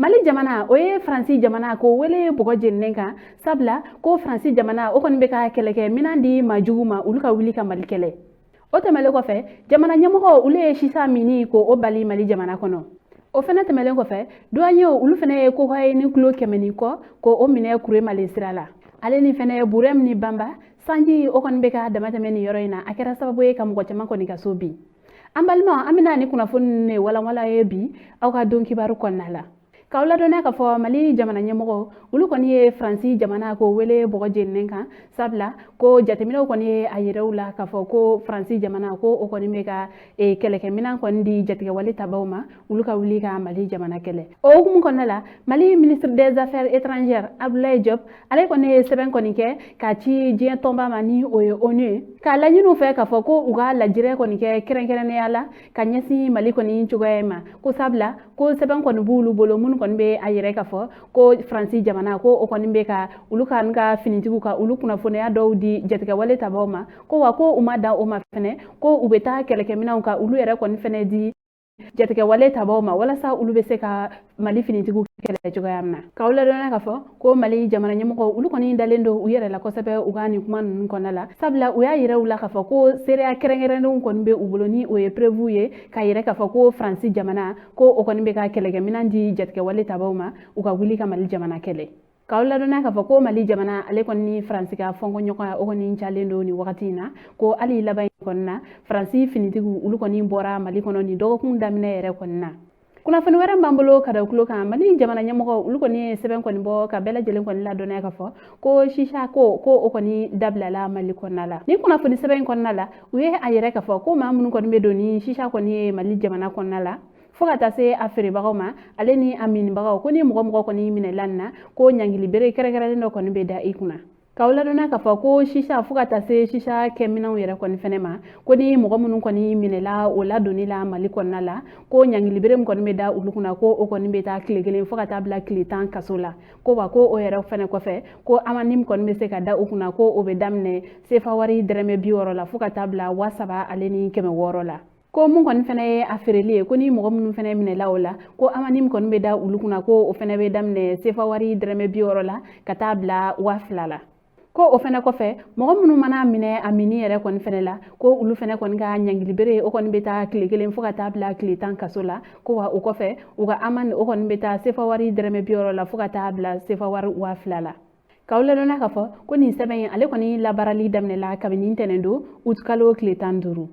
Mali jamana, o ye Faransi jamana ko wele bɔgɔ jeninen kan, sabula ko Faransi jamana, o kɔni bɛ ka kɛlɛkɛ minan di maa jugu ma, olu ka wuli ka Mali kɛlɛ. O tɛmɛlen kɔfɛ, jamana ɲɛmɔgɔ olu ye sisa minni ko o bali Mali jamana kɔnɔ. O fɛnɛ tɛmɛlen kɔfɛ, douaniers olu fɛnɛ ye cocaïne kilo 100 ni kɔ ko o minɛ Kuremale sira la. Ale ni fɛnɛ Burɛm ni Banba, sanji o kɔni bɛ ka damatɛmɛ nin yɔrɔ in na, a kɛra sababu ye ka mɔgɔ caman kɔni ka so bin. An balima, an bɛna ni kunnafoni ninnu de walanwalan ye bi aw ka don kibaru kɔnɔna la. K'aw ladɔnniya k'a fɔ Mali jamana ɲɛmɔgɔ olu kɔni ye Faransi jamana ko wele bɔgɔ jeninen kan, sabula ko jateminɛw kɔni ye a yira u la k'a fɔ ko Faransi jamana, ko o kɔni bɛ ka kɛlɛkɛminɛn kɔni di jatigɛwale tabaw ma, olu ka wuli ka Mali jamana kɛlɛ. O hukumu kɔnɔna la, Mali ministre des Affaires étrangères Abdoulaye Diop, ale kɔni ye sɛbɛn kɔni kɛ k'a ci diɲɛ tɔnba ma, ni o ye ONU ye, k'a laɲini u fɛ k'a fɔ ko u ka lajɛrɛ kɔni kɛ kɛrɛnkɛrɛnnenya la ka ɲɛsin Mali kɔni cogoya ma, ko sabula ko sɛbɛn kɔni b'olu bolo minnu kɔni bɛ a yɛrɛ k'a fɔ ko Faransi jamana, ko o kɔni bɛ ka olu ka finitigiw ka olu kunnafoniya dɔw di jatigɛwale tabaw ma, ko wa ko u ma dan o ma fɛnɛ, ko u bɛ taa kɛlɛkɛminɛnw ka olu yɛrɛ kɔni fɛnɛ di jatigɛwale tabaw ma, walasa olu bɛ se ka Mali finitigiw kɛlɛ cogoya min na. K'aw ladɔnniya k'a fɔ ko Mali jamana ɲɛmɔgɔ olu kɔni dalen don u yɛrɛ la kosɛbɛ u ka nin kuma ninnu kɔnɔna la, sabula u y'a yira u la k'a fɔ ko seereya kɛrɛnkɛrɛnnenw kɔni bɛ u bolo, ni o ye preuve ye k'a yira k'a fɔ ko Faransi jamana, ko o kɔni bɛ ka kɛlɛkɛminɛn di jatigɛwale tabaw ma, u ka wuli ka Mali jamana kɛlɛ. K'aw ladɔnniya k'a fɔ ko Mali jamana, ale kɔni ni Faransi ka fɔnkɔɲɔgɔnya, o kɔni calen don nin wagati in na, ko hali laban in kɔni na, Faransi finitigiw olu kɔni bɔra Mali kɔnɔ nin dɔgɔkun daminɛ yɛrɛ kɔni na. Kunnafoni wɛrɛ b'an bolo ka da tulo kan, Mali jamana ɲɛmɔgɔ olu kɔni ye sɛbɛn kɔni bɔ ka bɛɛ lajɛlen kɔni ladɔnniya k'a fɔ ko sisa ko o kɔni dabilala Mali kɔnɔna la. Ni kunnafoni sɛbɛn in kɔnɔna la, u ye a yɛrɛ k'a fɔ ko maa minnu kɔni bɛ don ni sisa kɔni ye Mali jamana kɔnɔna la, fo ka taa se a feerebagaw ma, ale ni a minibagaw, ko ni mɔgɔ mɔgɔ kɔni minɛla nin na, ko ɲangili bere kɛrɛnkɛrɛnnen dɔ kɔni bɛ da i kunna. K'aw ladɔnniya k'a fɔ ko sisa, fo ka taa se sisa kɛminɛnw yɛrɛ kɔni fɛnɛ ma, ko ni mɔgɔ minnu kɔni minɛla o ladonni la Mali kɔnɔna la, ko ɲangili bere min kɔni bɛ da olu kunna, ko o kɔni bɛ taa tile 1 fo ka taa bila tile 10 kaso la, ko wa ko o yɛrɛ fɛnɛ kɔfɛ, ko amandi min kɔni bɛ se ka da u kunna, ko o bɛ daminɛ sefa wari dɛrɛmɛ 60 la fo ka taa bila 3600 la. Ko mun kɔni fɛnɛ ye a feereli ye, ko ni mɔgɔ minnu fɛnɛ minɛla o la, ko amandi min kɔni bɛ da olu kunna, ko o fɛnɛ bɛ daminɛ sefa wari dɛrɛmɛ 60 la ka taa bila 2000 la. Ko o fɛnɛ kɔfɛ, mɔgɔ minnu mana minɛ a minni yɛrɛ kɔni fɛnɛ la, ko olu fɛnɛ kɔni ka ɲangili bere, o kɔni bɛ taa tile 1 fo ka taa bila tile 10 kaso la, ko wa o kɔfɛ, u ka amandi, o kɔni bɛ taa sefa wari dɛrɛmɛ 60 la fo ka taa bila sefa wari 2000 la. K'aw ladɔnniya k'a fɔ ko nin sɛbɛn in, ale kɔni labaarali daminɛla kabini ntɛnɛn don, utukalo tile 15.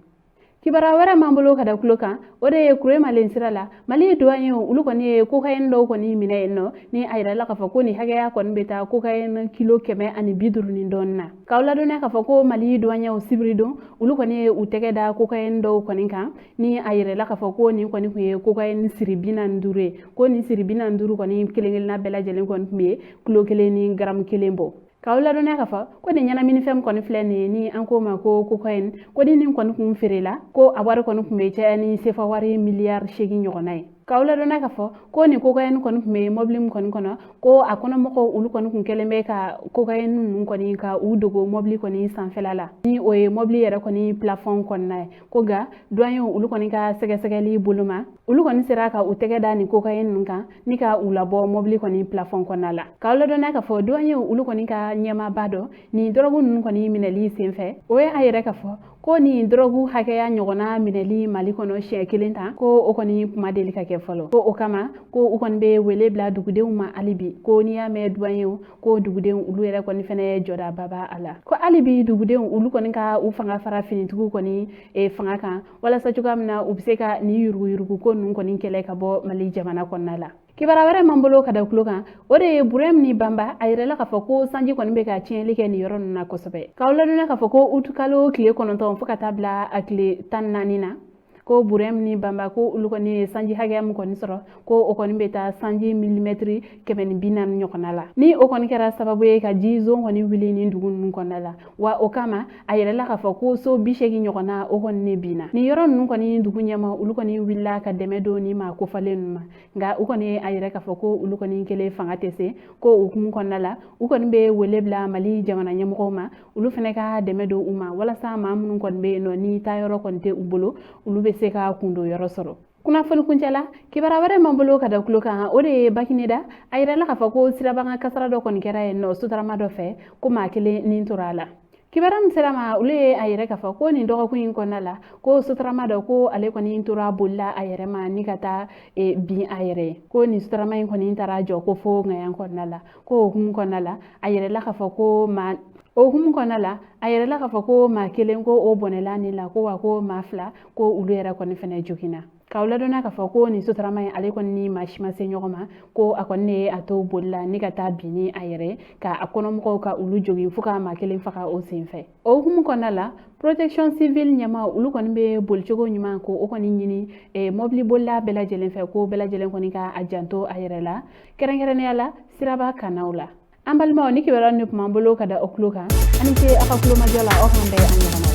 Kibaruya wɛrɛ m'an bolo ka da tulo kan, o de ye Kuremalen sira la, Mali douaniers olu kɔni ye cocaïne dɔw kɔni minɛ yen nɔ, ni a yirala k'a fɔ ko nin hakɛya kɔni bɛ taa cocaïne kilo 150 ni dɔɔni na. K'aw ladɔnniya k'a fɔ ko Mali douaniers, sibiri don, olu kɔni ye u tɛgɛ da cocaïne dɔw kɔni kan, ni a yirala k'a fɔ ko nin kɔni tun ye cocaïne siri 45 ye, ko nin siri 45 kɔni kelen kelenna bɛɛ lajɛlen kɔni tun bɛ kilo 1 ni garamu 1 bɔ. K'aw ladɔnniya k'a fɔ ko nin ɲɛnaminifɛn kɔni filɛ nin ye, ni an k'o ma ko cocaïne, ko ni nin kɔni kun feerela, ko a wari kɔni tun bɛ caya ni sefa wari miliyari 8 ɲɔgɔnna ye. K'aw ladɔnniya k'a fɔ ko nin cocaïne kɔni tun bɛ mɔbili min kɔni kɔnɔ, ko a kɔnɔmɔgɔw olu kɔni kun kɛlen bɛ ka cocaïne ninnu kɔni ka u dogo mɔbili kɔni sanfɛla la, ni o ye mɔbili yɛrɛ kɔni plafond kɔnɔna ye. Ko nka douaniers olu kɔni ka sɛgɛsɛgɛli boloma, olu kɔni sera ka u tɛgɛ da nin cocaïne ninnu kan ni ka u labɔ mɔbili kɔni plafond kɔnɔna la. K'aw ladɔnniya k'a fɔ douaniers olu kɔni ka ɲɛmaaba dɔ, nin dɔrɔgu ninnu kɔni minɛli senfɛ, o ye a yɛrɛ k'a fɔ ko nin dɔrɔgu hakɛya ɲɔgɔnna minɛli Mali kɔnɔ siɲɛ kelen tan, ko o kɔni kuma deli ka kɛ fɔlɔ. Ko o kama, ko u kɔni bɛ wele bila dugudenw ma hali bi, ko n'i y'a mɛn douaniers, ko dugudenw olu yɛrɛ kɔni fɛnɛ jɔdaba b'a la, ko hali bi dugudenw olu kɔni ka u fanga fara finitigiw kɔni fanga kan, walasa cogoya min na u bɛ se ka nin yuruguyurugu ko ninnu kɔni kɛlɛ ka bɔ Mali jamana kɔnɔna la. Kibaruya wɛrɛ m'an bolo ka da tulo kan, o de ye Burɛm ni Banba, a yirala k'a fɔ ko sanji kɔni bɛ ka tiɲɛli kɛ nin yɔrɔ ninnu na kosɛbɛ. K'aw ladɔnniya k'a fɔ ko utukalo tile 9 fo ka taa bila a tile 14 na, ko Burɛm ni Banba, ko olu kɔni ye sanji hakɛya min kɔni sɔrɔ, ko o kɔni bɛ taa sanji milimɛtiri 140 ɲɔgɔnna la, ni o kɔni kɛra sababu ye ka ji zon kɔni wuli nin dugu ninnu kɔnɔna la. Wa o kama, a yirala k'a fɔ ko so 80 ɲɔgɔnna, o kɔni ne binna. Nin yɔrɔ ninnu kɔni dugu ɲɛma olu kɔni wulila ka dɛmɛ don ni maa kofalen ninnu ma, nka u kɔni a yɛrɛ k'a fɔ ko olu kɔni kelen fanga tɛ se ko o hukumu kɔnɔna la, u kɔni bɛ wele bila Mali jamana ɲɛmɔgɔw ma, olu fana ka dɛmɛ don u ma, walasa maa minnu kɔni bɛ yen nɔ, ni taayɔrɔ kɔni tɛ u bolo, olu bɛ se ka kundon yɔrɔ sɔrɔ. Kunnafoni kuncɛ la, kibaruya wɛrɛ m'an bolo ka da tulo kan, o de ye Bakineda. A yirala k'a fɔ ko sirabakan kasara dɔ kɔni kɛra yen nɔ sotarama dɔ fɛ, ko maa kelen ni tora a la. Kibaruya min sera ma, olu ye a yira k'a fɔ ko nin dɔgɔkun in kɔnɔna la, ko sotarama dɔ, ko ale kɔni tora bolila a yɛrɛ ma ni ka taa bin a yɛrɛ ye, ko nin sotarama in kɔni taara jɔ ko fo ŋayan kɔnɔna la. Ko o hukumu kɔnɔna la, a yirala k'a fɔ ko maa o hukumu kɔnɔna la, a yirala k'a fɔ ko maa kelen, ko o bɔnɛla ni la, ko wa ko maa fila, ko olu yɛrɛ kɔni fɛnɛ joginna. K'aw ladɔnniya k'a fɔ ko nin sotarama in, ale kɔni ni maa si ma se ɲɔgɔn ma, ko a kɔni ye a to boli la ni ka taa bin ni a yɛrɛ ka a kɔnɔmɔgɔw ka olu jogin fo ka maa kelen faga o senfɛ. O hukumu kɔnɔna la, protection civile ɲɛmaa, olu kɔni bɛ bolicogo ɲuman ko o kɔni ɲini mɔbili bolila bɛɛ lajɛlen fɛ, ko bɛɛ lajɛlen kɔni ka a janto a yɛrɛ la, kɛrɛnkɛrɛnnenya la siraba kannaw la. An balimaw, ni kibaruya ni tun b'an bolo ka da o tulo kan. Aw ni ce aw ka tulomajɔ la. Aw k'an bɛn a ɲɔgɔn na.